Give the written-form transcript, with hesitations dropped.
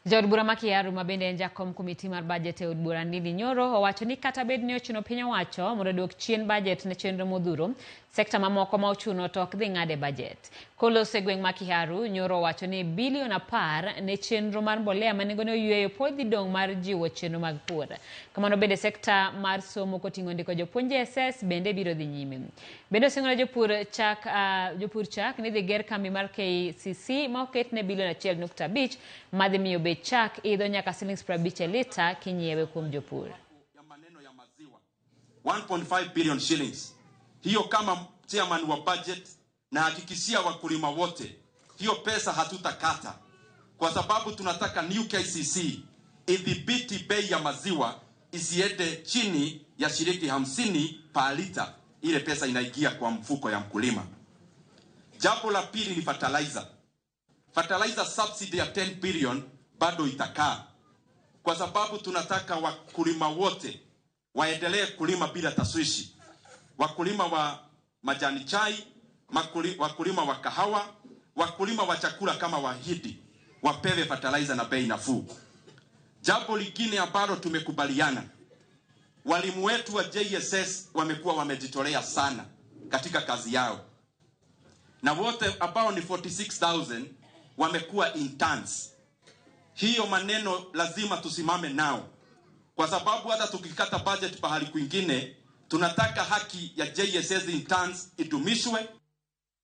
Jaod bura ma Kiaru ma bende en jakom komiti mar bajet e od bura Ndindi Nyoro owacho ni kata bed ni ochuno piny owacho mondo oduok chien bajet ne chenro modhuro, sekta mamoko ma ochuno to ok dhi ng'ad e bajet. Koloso e gweng' ma Kiharu, Nyoro owacho ni bilion 10 ne chenro mar mbolea ma nengone oyueyo pod dhi dong' mar jiwo chenro mag pur. Kamano bende sekta mar somo koting'o ndiko jopuonj JSS bende biro dhi nyime. Bende osingo ne jopur chak, jopur chak ni idhi ger kambi mar KCC ma oketne bilion 1.5 madhi miyo bech chak idho nyaka silings 50 e lita kinyiewe kuom jopur. 1.5 billion shillings. Hiyo kama chairman wa budget na hakikishia wakulima wote hiyo pesa hatutakata, kwa sababu tunataka new KCC idhibiti bei ya maziwa isiende chini ya shilingi 50 per lita. Ile pesa inaingia kwa mfuko ya mkulima. Jambo la pili ni fertilizer. Fertilizer subsidy ya 10 billion bado itakaa, kwa sababu tunataka wakulima wote waendelee kulima bila taswishi. Wakulima wa majani chai, wakulima wa kahawa, wakulima wa chakula kama wahidi wapewe fertilizer na bei nafuu. Jambo lingine ambalo tumekubaliana, walimu wetu wa JSS wamekuwa wamejitolea sana katika kazi yao, na wote ambao ni 46,000 wamekuwa interns. Hiyo maneno lazima tusimame nao, kwa sababu hata tukikata budget pahali kwingine, tunataka haki ya JSS interns idumishwe.